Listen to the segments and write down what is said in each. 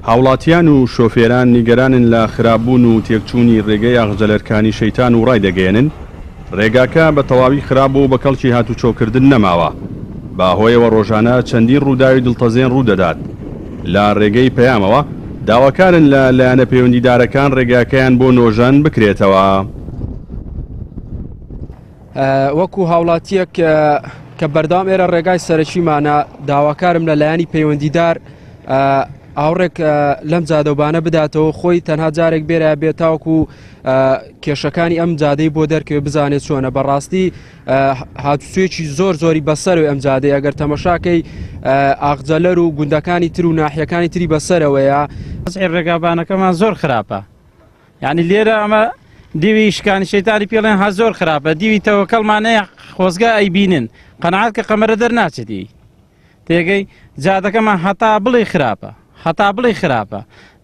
هاوڵاتیان و شۆفێران نیگەرانن لە خراپبوون و تێکچوونی رێگەی ئاغجەلەر-کانی شەیتان و رایدەگەیەنن، رێگاکە بە تەواوی خراپ بووە و بە کەڵکی هاتوچۆکردن نەماوە، بە هۆیەوە رۆژانە چەندین رووداوی دڵتەزێن روودەدات. لە رێگەی پەیامەوە داواکارن لە لایەنە پەیوەندیدارەکان رێگاکەیان بۆ نۆژەن بکرێتەوە. وەکو هاوڵاتیەک کە بەردەوام ئێرە ڕێگای سەرەکیمانە داواکارم لە لایەنی پەیوەندیدار ئاوڕێک لەم جادەوبانە بداتەوە خۆی تەنها جارێک بێرە بێت تاوەکو کێشەکانی ئەم جادەی بۆ دەرکەوێت بزانێت چۆنە بەڕاستی هاتوچۆیەکی زۆر زۆری بەسەرەوەی ئەم جادەی ئەگەر تەمەشاکەی ئاغجەلەر و گوندەکانی تر و ناحیەکانی تری بەسەرەوەیە. ڕێگابانەکەمان زۆر خراپە یعنی لێرە ئەمە دیوی شکانی شەیتانی پێڵێن ها زۆر خراپە دیوی تەوەکەڵمانەیە خۆزگە ئەیبینن قەنەعات کە قەمەرە دەرناچێتی تێگەی جادەکەمان هەتا بڵێ خراپە هەتا بڵێ خراپە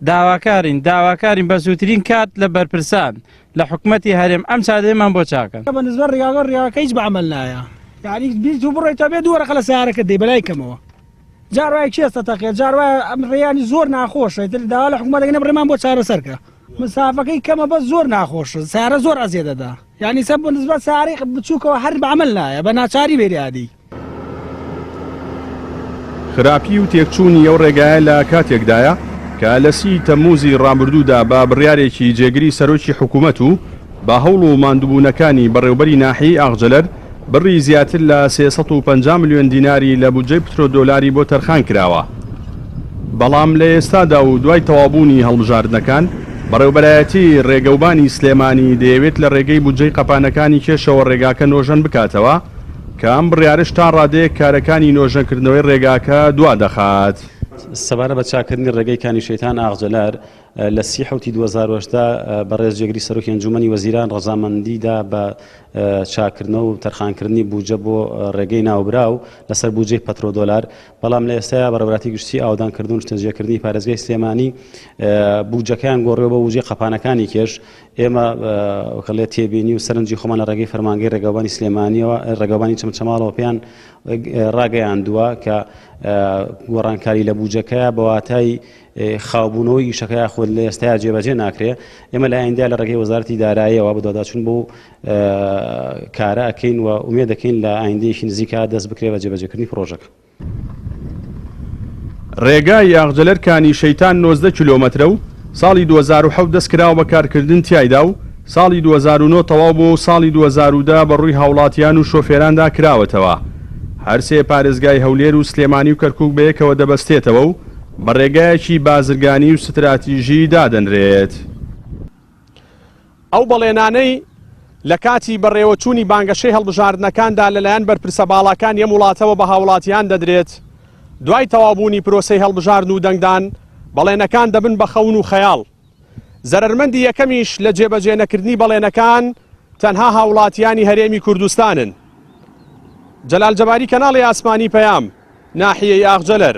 داواکارین داواکارین بە زووترین کات لە بەرپرسان لە حکومەتی هەرێم ئەم چادەیەمان بۆ چاکەن. بە نسبەت ڕیگاکە ڕیگاکە هیچ بە عەمەل نایە یانی بیست و بڕۆیتە بێ دوو وەرەقە لە سەیارەکەت دەی بەلای کەمەوە جار وایە کێستە تەقێ جار وایە ئەم ڕێیانی زۆر ناخۆشە ئیتر داوا لە حکومەت دەکەین ئەم ڕێمان بۆ چارەسەر کە مسافەکەی کەمە بەس زۆر ناخۆشە سەیارە زۆر ئەزیەت دەدا یانی سە بە نسبەت سەیارەی بچووکەوە هەر بە عەمەل نایە بە ناچاری بێ لێ ئەدی. خراپی و تێکچوونی ئەو ڕێگایە لە کاتێکدایە کە لە سی تەمموزی ڕابردوودا بە بڕیارێکی جێگری سەرۆکی حکوومەت و بە هەوڵ و ماندووبوونەکانی بەڕێوبەری ناحیەی ئاغجەلەر بڕی زیاتر لە 350 ملیۆن دیناری لە بودجەی پترۆدۆلاری بۆ تەرخان کراوە. بەڵام لە ئێستادا و دوای تەواوبوونی هەڵبژاردنەکان، بەڕێوبەرایەتی ڕێگەوبانی سلێمانی دەیەوێت لە ڕێگەی بودجەی قەپانەکانی کێشەوە ڕێگاکە نۆژەن بکاتەوە، کە ئەم بڕیارەش تا ڕادەیەک کارەکانی نۆژەنکردنەوەی ڕێگاکە دوا دەخات. سەبارەت بە چاککردنی ڕێگەی کانی شەیتان ئاغجەلار، لە سی حەوتی 2018 بەڕێز جێگری سەرۆکی ئەنجوومەنی وەزیران ڕەزامەندی دا بە چاککردنەوە و تەرخانکردنی بودجە بۆ ڕێگەی ناوبراو لەسەر بودجەی پەترۆدۆلار، بەڵام لە ئێستایا بەڕێوەبەرایەتی گشتی ئاوەدانکردن و نیشتەجێکردنی پارێزگای سلێمانی بودجەکەیان گۆڕیوە بۆ بودجەی قەپانەکانی کێش. ئێمە وەکەڵێ تێبینی و سەرنجی خۆمان لە ڕێگەی فەرمانگەی ڕێگاوبانی سلێمانیەوە ڕێگاوبانی چەمچەماڵەوە پێیان ڕاگەیاندووە کە گۆڕانکاری لە بودجەکەیە بە واتای خاوبوونەوەی ئیشەکە یاخود لە ئێستایا جێبەجێ ناکرێ ئێمە لە ئایندە لە ڕێگەی وەزارەتی داراییەوە بەدواداچوون بۆ کارە ئەکەین و ئومێد دەکەین لە ئایندەیەکی نزیکا دەست بکرێ بە جێبەجێکردنی پڕۆژەکە. ڕێگای ئاغجەلەر کانی شەیتان 19 کیلۆمەترە و ساڵی 2007 دەستکراوە بە کارکردن تیایدا و ساڵی 2009 تەواو بووە و ساڵی 2010 بە ڕووی هاوڵاتیان و شۆفێراندا کراوەتەوە. هەرسێ پارێزگای هەولێر و سلێمانی و کەرکوک بەیەکەوە دەبەستێتەوە و بە ڕێگایەکی بازرگانی و ستراتیژی دادەنرێت. ئەو بەڵێنانەی لە کاتی بەڕێوەچوونی بانگەشەی هەڵبژاردنەکاندا لەلایەن بەرپرسە باڵاکانی ئەم وڵاتەوە بە هاوڵاتیان دەدرێت، دوای تەواوبوونی پرۆسەی هەڵبژاردن و دەنگدان، بەڵێنەکان دەبن بە خەون و خەیاڵ. زەرەرمەندی یەکەمیش لە جێبەجێ نەکردنی بەڵێنەکان تەنها هاوڵاتیانی هەرێمی کوردستانن. جەلال جەباری کەناڵی ئاسمانی پەیام، ناحیەی ئاغجەلەر.